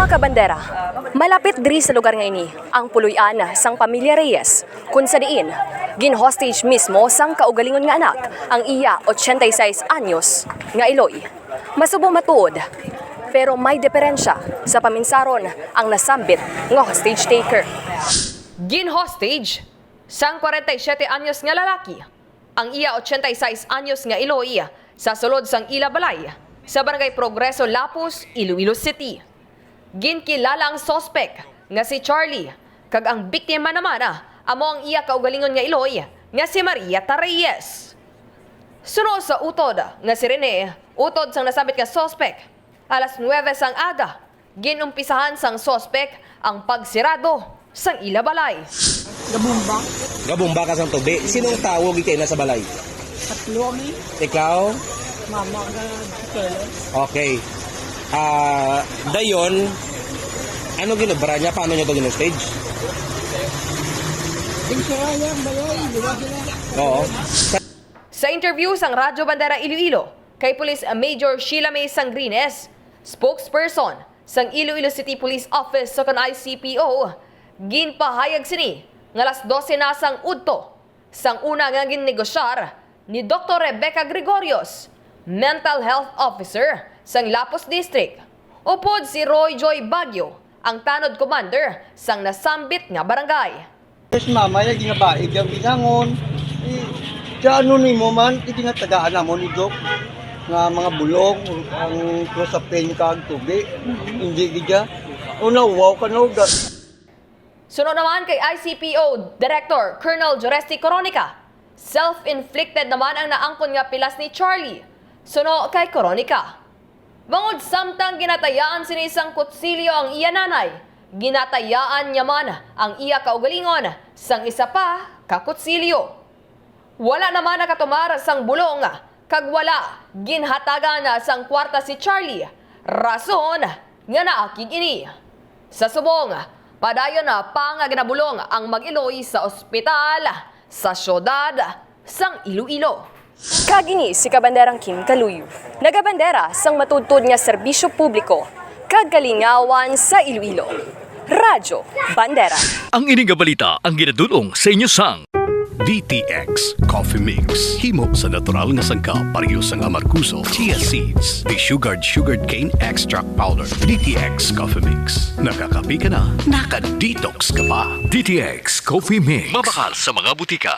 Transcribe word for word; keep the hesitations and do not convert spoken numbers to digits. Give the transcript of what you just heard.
Kabandera, malapit diri sa lugar nga ini ang puloy-an sang pamilya Reyes, kun sa diin gin-hostage mismo sang kaugalingon nga anak ang iya ochenta y seis anyos nga iloy. Masubo matuod, pero may diferensya sa paminsaron ang nasambit nga hostage taker. Gin-hostage sang kwarenta y siyete anyos nga lalaki ang iya ochenta y seis anyos nga iloy sa sulod sang ila balay sa Barangay Progreso, Lapuz, Iloilo City. Ginkilala ang suspek nga si Charlie, kag ang biktima naman, ah, amo ang iya kaugalingon nga iloy nga si Marieta Reyes. Suno sa utod nga si Rene, utod sang nasambit nga suspek, alas nuwebe sang aga, gin-umpisahan sang suspek ang pagsirado sang ila balay. Gabumba. Gabumba ka sang tubi. Sinong tawo gid kay na sa balay? Tatlo kami. Ikaw? Mama ka, Carlos. Okay. Ah, dayon, ano ginobra niya? Paano niya to gin-stage? Insura niya, balay, di ba sila? Oo. Sa interview sang Radyo Bandera Iloilo kay Police Major Sheila May Sangrines, spokesperson sang Iloilo City Police Office, sa kon I C P O, ginpahayag sini nga alas dose na sang udto sang una nga ginnegosyar ni Doktor Rebecca Gregorios, Mental Health Officer sang Lapuz District, upod si Roy Joy Baguio, ang tanod commander sang nasambit nga barangay. Yes, mama, ya ginabaig ang binangon. Eh, sa ano nimo man, iti nga tagaan namon ni Doc, nga mga bulong, ang clozapine kag tubi. Hindi gid ya. O, nauwaw ka na, uga. Suno naman kay I C P O Director Colonel Joresti Coronica, self-inflicted naman ang naangkon nga pilas ni Charlie, suno kay Coronica. Bangod samtang ginatayaan sini sang kutsilyo ang iya nanay, ginatayaan niya man ang iya kaugalingon sang isa pa ka kutsilyo. Wala naman nakatumar sang bulong, kag wala ginhatagan sang kwarta si Charlie, rason nga naakig ini. Sa subong, padayon pa nga ginabulong ang mag-iloy sa ospital sa siyudad sang Iloilo. Kag ini si Kabanderang Kim Kaluyo, nagabandera sang matudtod nga serbisyo publiko kag kalingawan sa Iloilo. Radyo Bandera. Ang ini nga balita ang ginadul-ong sa inyo sang D T X Coffee Mix. Himo sa natural nga sangkap, pareho sang amargoso, chia seeds, desugared sugarcane extract powder. D T X Coffee Mix. Nakakape ka na, naka-detox ka pa. D T X Coffee Mix. Mabakal sa mga butika.